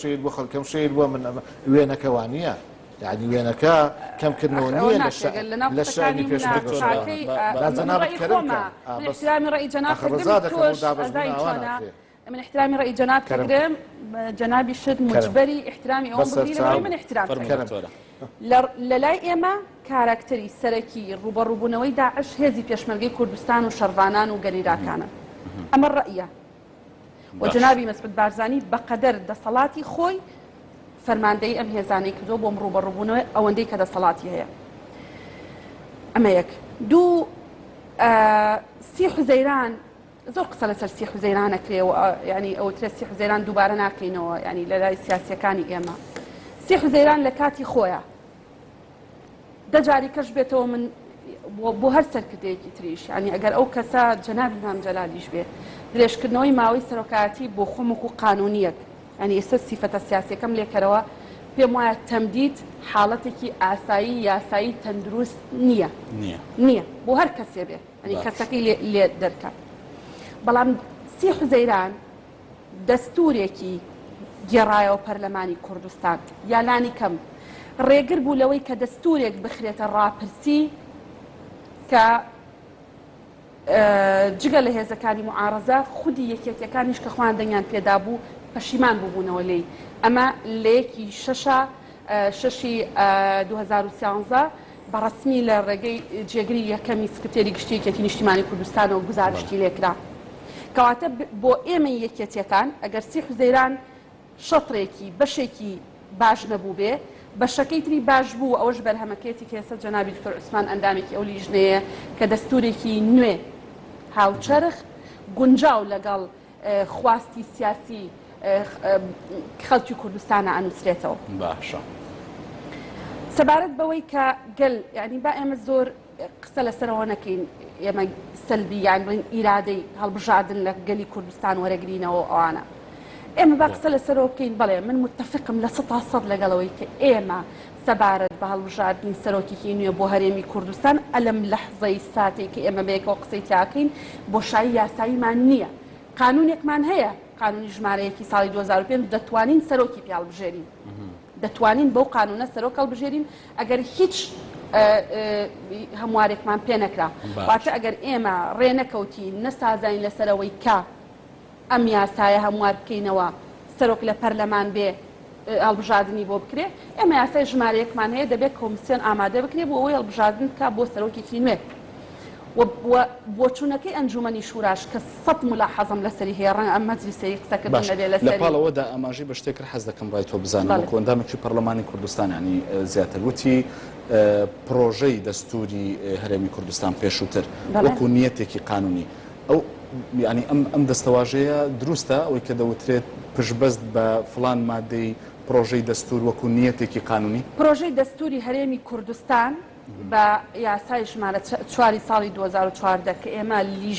شەهید بووە خەڵکەم شەهید بووە من ئەمە وێنەکە وانییە یعنی وێنەکە کەمکردنەوە نییە لە شە- لە شأنی پێشمەرگە لا جەنابت کەرم کە. ئا، من بەس احترامی ڕەئی جەناب ئاخر کردم ڕەزا دەکەم و تۆش دابەشبوون ئەزای ئاوا چۆنە ناکرێ. من احترامی ڕەئی جەناب کەرم کردم جەنابی شت کەرم. مجبەری احترامی ئەوم بەسەر بگری لەبەرئەوەی چاو. من احترام فەرموو کردم کەرم. دکتۆرە. لە لەلای ئێمە کاراکتەری سەرەکی ڕووبەڕووبوونەوەی داعش هێزی پێشمەرگەی کوردستان و شەڕڤانان و گەریلاکانن ئەمە ڕەئیە و جەنابی مەسعود بارزانی بەقەدەر دەسەڵاتی خۆی فەرماندەیی ئەم هێزانەی کردووە بۆم ڕووبەڕووبوونەوەی ئەوەندەی کە دەسەڵاتی هەیە. ئەمە یەک. دوو سی حوزەیران زۆر قسە لەسەر سی حوزەیران ئەکرێ و یعنی ئەوترێ سی حوزەیران دووبارە ناکەینەوە یعنی لە لای سیاسیەکانی ئێمە سی حوزەیران لە کاتی خۆیە دە جاری کەش بێتەوە من بۆ هەر سەرکردەیەکی تریش یعنی ئەگەر ئەو کەسە جەنابی مام جەلالیش بێ درێژکردنەوەی ماوەی سەرۆکایەتی بۆ خۆم وەکو قانونیەک یعنی ئێستا سیفەتە سیاسیەکەم لێکەرەوە پێم وایە تەمدید حاڵەتێکی ئاسایی یاسایی تەندروست نییە نییە نییە بۆ هەر کەسێ بێ یعنی کەسەکەی لێ دەرکات بەڵام سی حوزەیران دەستوورێکی گێڕایەوە پەرلەمانی کوردستان یا لانی کەم ڕێگر بوو لەوەی کە دەستوورێک بخرێتە ڕاپرسی کە جگە لە هێزەکانی معارەزە خودی یەکێتیەکانیش کە خۆیان دەنگیان پێدابوو پەشیمان ببوونەوە لێی ئەمە لە یەکی شەشە شەشی 2013 بە ڕەسمی لە ڕێگەی جێگری یەکەمی سکرتێری گشتی یەکێتی نیشتیمانی کوردستانەوە گوزارشتی لێکرا. کەواتە بۆ ئێمەی یەکێتیەکان ئەگەر سی حوزەیران شەترێکی، بەشێکی، باش نەبووبێ، بەشەکەی تری باش بوو و ئەوەش بەرهەمەکەیەتی کە ئێستا جەنابی دکتۆر عوسمان ئەندامێکی ئەو لیژنەیە کە دەستوورێکی نوێ هاوچەرخ گونجاو لەگەڵ خواستی سیاسی خەڵکی کوردستانە ئەنووسرێتەوە. باشە. سەبارەت بەوەی کە گەل یعنی با ئێمە زۆر قسە لەسەرەوە نەکەین ئێمە سەلبی یان بڵێین ئیرادەی هەڵبژاردن لە گەلی کوردستان وەرەگرینەوە ئەوانە ئێمە با قسە لەسەرەوە بکەین بەڵێ من متفقم لە سەتا سەد لەگەڵەوەی کە ئێمە سەبارەت بە هەڵبژاردنی سەرۆکێکی نوێ بۆ هەرێمی کوردستان ئەلەم لەحزەی ساتەی کە ئێمە بەیەکەوە قسەی تیاکەین بۆشایی یاساییمان نییە قانونێکمان هەیە قانونی ژمارە یەکی ساڵی 2005 دەتوانین سەرۆکی پێ هەڵبژێرین دەتوانین بەو قانونە سەرۆک هەڵبژێرین ئەگەر هیچ هەموارێکمان پێ نەکرا واتە ئەگەر ئێمە ڕێ نەکەوتین نەسازاین لەسەرەوەی کە ئەم یاسایە هەموار بکەینەوە سەرۆک لە پەرلەمان بێ هەڵبژاردنی بۆ بکرێ ئێمە یاسای ژمارە یەکمان هەیە دەبێت کۆمسیۆن ئامادە بکرێ بۆ ئەوەی هەڵبژاردن بکا بۆ سەرۆکێکی نوێ و بۆچوونەکەی ئەنجومەنی شوراش کە سەد مولاحەزەم لەسەری هەیە ڕەنگە ئەم مەجلیسەی قسەکردن باش نەبێ لە لەسەری. پاڵ ئەوەدا ئاماژەی بە شتێک کرد حەز دەکەم ڕای تۆ بزانم بەڵێ. وەکو ئەندامێکی پەڕلەمانی کوردستان یانی زیاتر وتی پڕۆژەی دەستووری هەرێمی کوردستان پێشووتر بەڵێ. وەکو نیەتێکی قانونی ئەو یانی ئەم ئەم دەستەواژەیە دروستە ئەوەی کە دەوترێت پشتبەست بە فڵان مادەی پڕۆژەی دەستوور وەکو نیەتێکی قانونی؟ پڕۆژەی دەستووری هەرێمی کوردستان بە یاسای ژمارە چواری ساڵی 2014 کە ئێمە لیژنەی.